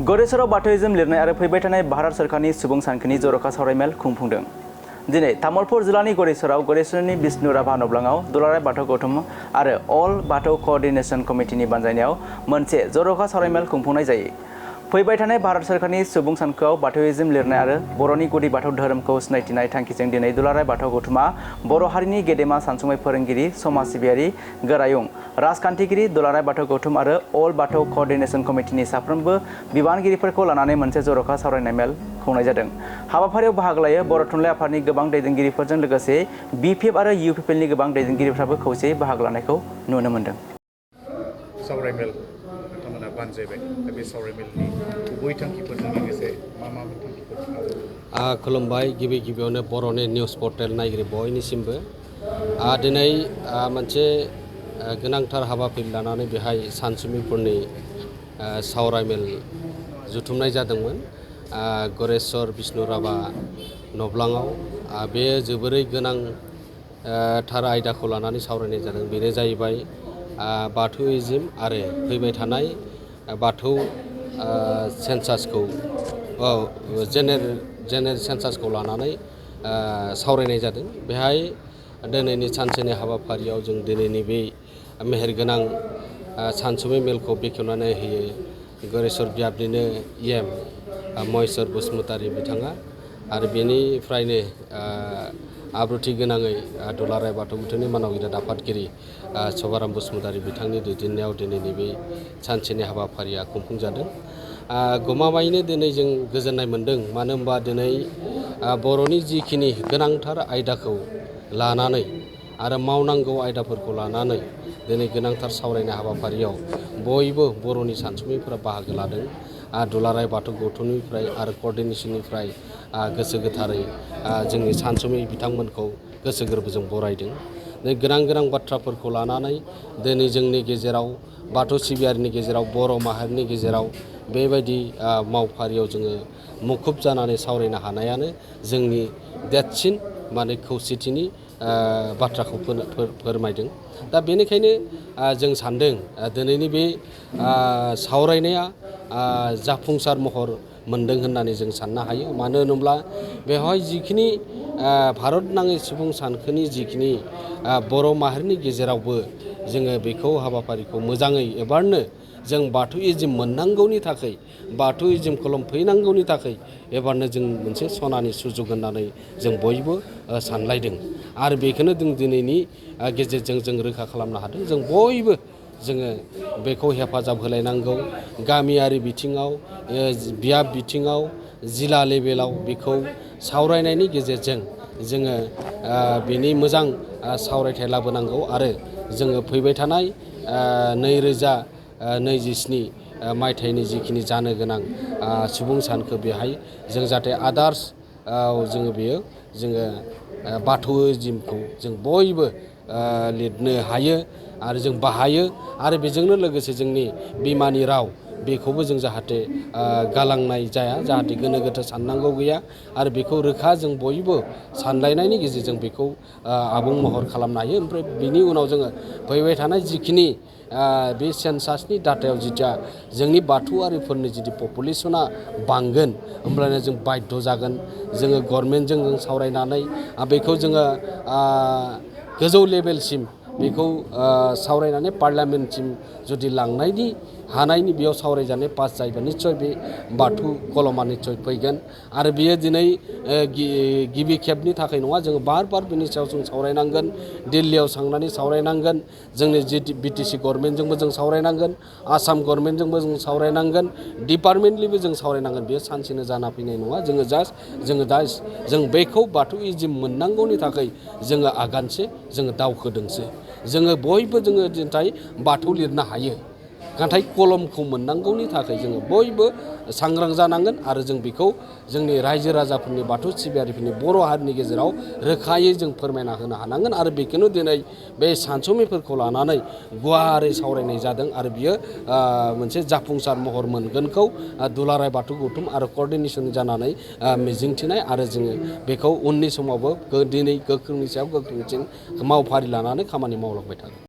गरेसराव बाथौइज्म लिरनाय आरो फैबाय थानाय भारत सरकारनि सुबुं सानखोनि जर'खा सावरायमेल खुंफुंदों। दिनै तामुलपुर जिल्लानि गरेसरनि बिष्णु राभा नब्लाङाव दुलाराय बाथौ गौथुम आरो अल बाथौ क'अर्डिनेशन कमिटिनि बानजायनायाव मोनसे जर'खा सावरायमेल खुंफुंनाय जायो। फैबाय थानाय भारत सरकारनि सुबुं सानखोआव बाथौइज्म लिरनाय आरो बर'नि गुदि बाथौ धोरोमखौ सिनायथिनाय थांखिजों दिनै दुलाराय बाथौ गौथुमा बर' हारिनि गेदेमा सानसुमै फोरोंगिरि, समाज सिबियारि, गोरायुं, राजखान्थिगिरि, दुलाराय बाथौ गौथुम आरो अल बाथौ क'अर्डिनेशन कमिटिनि साफ्रोमबो बिबानगिरिफोरखौ लानानै मोनसे जर'खा सावरायनाय मेल खुंनाय जादों। हाबाफारियाव बाहागो लायो बर' थुनलाइ आफादनि गोबां दैदेनगिरिफोरजों लोगोसे BPF आरो UPPLनि गोबां दैदेनगिरिफ्राबो खौसेयै बाहागो लानायखौ नुनो मोन्दों। सावरायमेल बिथांमोना बानजायबाय दा बे सावरायमेलनि गुबै थांखिफोरजों लोगोसे मा थांखिफोर खुलुमबाय गिबियावनो बर'नि निउस पर्टेल नायगिरि बयनिसिमबो दिनै मोनसे गोनांथार हाबाफारि लानानै बेहाय सानसुमैफोरनि सावरायमेल जुथुमनाय जादोंमोन गरेस्वर बिष्णु राभा नब्लाङाव। बे जोबोरै गोनांथार आयदाखौ लानानै सावरायनाय जादों। बेनो जाहैबाय बाथौइज्म आरो फैबाय थानाय बाथौ सेन्सासखौ जेनेरेल सेन्सासखौ लानानै सावरायनाय जादों। बेहाय दिनैनि सानसेनि हाबाफारियाव जों दिनैनि बे मेहेरगोनां सानसुमै मेलखौ बेखेवनानै होयो गरेस्वर बियाबनिनो EM महेस्वर बसुमतारी बिथाङा आरो बेनिफ्रायनो आब्रुथि गोनाङै दुलाराय बाथौ गौथुमनि मानगिरि आफादगिरि सभाराम बसुमतारी बिथांनि दैदेननायाव दिनैनि बे सानसेनि हाबाफारिया खुंफुंजादों। गमामायैनो दिनै जों गोजोननाय मोन्दों। मानो होनबा दिनै बर'नि जिखिनि गोनांथार आयदाखौ लानानै आरो मावनांगौ आयदाफोरखौ लानानै दिनै गोनांथार सावरायनाय हाबाफारियाव बयबो बर'नि सानसुमैफोरा बाहागो लादों। दुलाराय बाथौ गौथुमनिफ्राय आरो क'अर्डिनेशननिफ्राय गोसो गोथारै जोंनि सानसुमै बिथांमोनखौ गोसो गोरबोजों बरायदों। गोनां बाथ्राफोरखौ लानानै दिनै जोंनि गेजेराव बाथौ सिबियारिनि गेजेराव बर' माहारिनि गेजेराव बेबायदि मावफारियाव जोङो मुखुब जानानै सावरायनो हानायानो जोंनि देरसिन खौसेथिनि बाथ्राखौ फोरमायदों। दा बेनिखायनो जों सान्दों दिनैनि बे सावरायनाया जाफुंसार महर मोन्दों होननानै जों साननो हायो। मानो होनोब्ला बेवहाय जिखिनि भारत नाङै सुबुं सानखोनि जिखिनि बर' माहारिनि गेजेरावबो जोङो बेखौ हाबाफारिखौ मोजाङै एबारनो जों बाथौइज्म मोननांगौनि थाखाय बाथौइज्म खुलुमफैनांगौनि थाखाय एबारनो जों मोनसे सनानि सुजुग होननानै जों बयबो सानलायदों आरो बेखौनो जों दिनैनि गेजेरजों जों रोखा खालामनो हादों। जों बयबो जोङो बेखौ हेफाजाब होलायनांगौ। गामियारि बिथिङाव बियाब बिथिङाव जिल्ला लेभेलाव बेखौ सावरायनायनि गेजेरजों जोङो बिनि मोजां सावरायथाय लाबोनांगौ आरो जोङो फैबाय थानाय 2027 मायथाइनि जिखिनि जानो गोनां सुबुं सानखो बेहाय जों जाहाथे आदार्स जोङो बाथौइज्मखौ जों बयबो लिरनो हायो आरो जों बाहायो आरो बेजोंनो लोगोसे जोंनि बिमानि राव बेखौबो जों जाहाथे गालांनाय जाया, जाहाथे गोनो गोथो साननांगौ गैया आरो बेखौ रोखा जों बयबो सानलायनायनि गेजेरजों बेखौ आबुं महर खालामनो हायो। ओमफ्राय बिनि उनाव जोङो फैबाय थानाय जिखिनि बे सेन्सासनि डाटायाव जिथिया जोंनि बाथौआरिफोरनि जुदि पपुलेसना बांगोन होमब्लानो जों बाध्य जागोन जोङो गभर्नमेन्टजों जों सावरायनानै बेखौ जोङो गोजौ लेभेलसिम बेखौ सावरायनानै पार्लियामेन्टसिम जुदि लांनायनि हानायनि बेयाव सावरायजानाय पास जायोबा निस्सय बे बाथौ कलमा निस्सय फैगोन आरो बियो दिनै गिबि खेबनि थाखाय नङा। जोङो बार बिनि सायाव जों सावरायनांगोन। दिल्लीयाव थांनानै सावरायनांगोन। जोंनि BTC गभर्नमेन्टजोंबो जों सावरायनांगोन। आसाम गभर्नमेन्टजोंबो जों सावरायनांगोन। डिपार्टमेन्टलिबो जों सावरायनांगोन। बेयो सानसेनो जाना फैनाय नङा। जों बेखौ बाथौइज्म मोननांगौनि थाखाय जोङो आगानसे जोङो दावखोदोंसो। जोङो बयबो जोङो दिनै बाथौ लिरनो हायो, नाथाय कलमखौ मोननांगौनि थाखाय जोङो बयबो सांग्रां जानांगोन आरो जों बेखौ जोंनि रायजो राजाफोरनि बाथौ सिबियारिफोरनि बर' हारिनि गेजेराव रोखायै जों फोरमायना होनो हानांगोन आरो बेखौनो दिनै बे सानसुमैफोरखौ लानानै गुवारै सावरायनाय जादों आरो बियो मोनसे जाफुंसार महर मोनगोनखौ दुलाराय बाथौ गौथुम आरो क'अर्डिनेशन जानानै मिजिंथिनाय आरो जोङो बेखौ उननि समावबो दिनै गोख्रोंनि सायाव गोख्रोंसिन मावफारि लानानै खामानि मावलांबाय थागोन।